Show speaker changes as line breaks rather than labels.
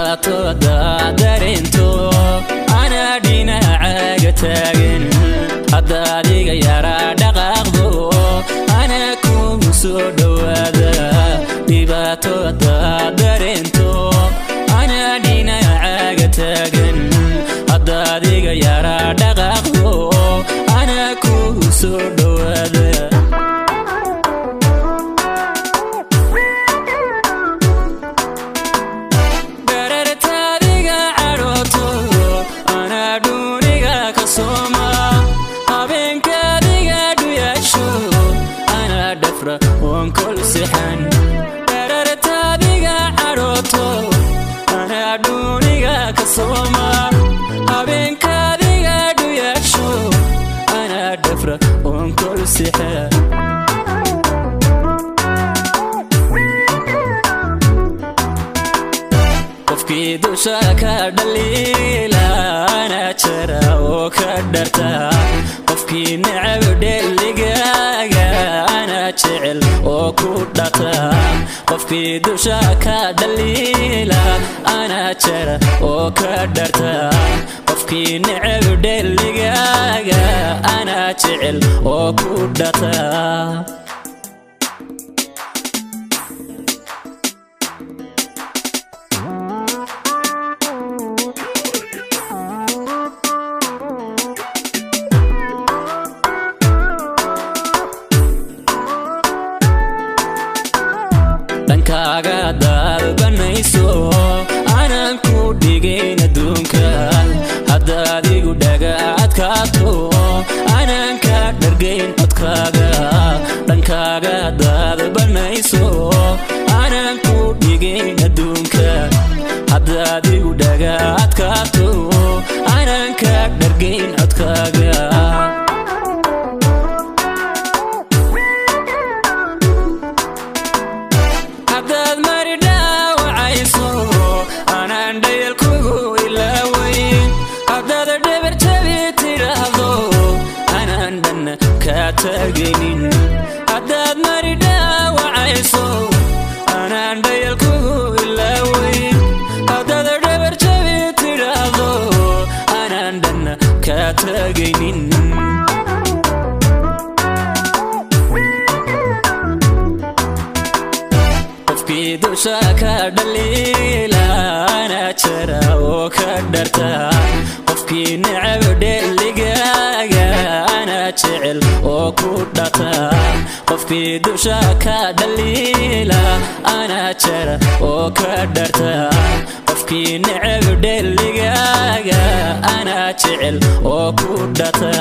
Dhibaato haddaad dareento, anaa dhinacaaga taagan. Haddaad iga yaraa dhaqaaqdo, anaa kugu soo dhowaada. Dhibaato haddaad dareento, anaa dhinacaaga taagan. Haddaad iga yaraa dhaqaaqdo, anaa kugu soo dhowaada. Dharartaadiga cadhooto, anaa dhuuniga ka sooma. Habeenkaadiga dhuyaasho, anaa dhafra oon kol sixan. Dharartaadiga cadhooto, anaa dhuuniga ka sooma. Habeenkaadiga dhuyaasho, anaa dhafra oon kol sixan. Qofkii dusha ka dhaliila, anaa jara oo ka dharta. Qofkii necab dheligaaga, anaa jecel oo ku dhata. Qofkii dusha ka dhaliila, anaa jara oo ka dharta. Qofkii necab dheligaaga, anaa jecel oo ku dhata. Dhankaaga haddaad banayso, aanan ku dhigayn adduunka. Haddaad igu dhaga adkaato, aanan ka dhargayn codkaaga. Dhankaaga haddaad banayso, aanan ku dhigayn adduunka. Haddaad igu dhaga adkaato, aanan ka dhargayn codkaaga. Haddaad mari dhaawacayso, anaan dhayal kugu ilaawayn. Haddaad dhabar jabi tidhaahdo, anaan dhanna kaa tagaynin. Haddaad mari dhaawacayso, anaan dhayal kugu ilaawayn. Haddaad dhabar jabi tidhaahdo, anaan dhanna kaa tagaynin. Qofkii dusha ka dhaliila, anaa jara oo ka dharta. Qofkii necab dheligaaga, anaa jecel oo ku dhata. Qofkii dusha ka dhaliila, anaa jara oo ka dharta. Qofkii necab dheligaaga, anaa jecel oo ku dhata.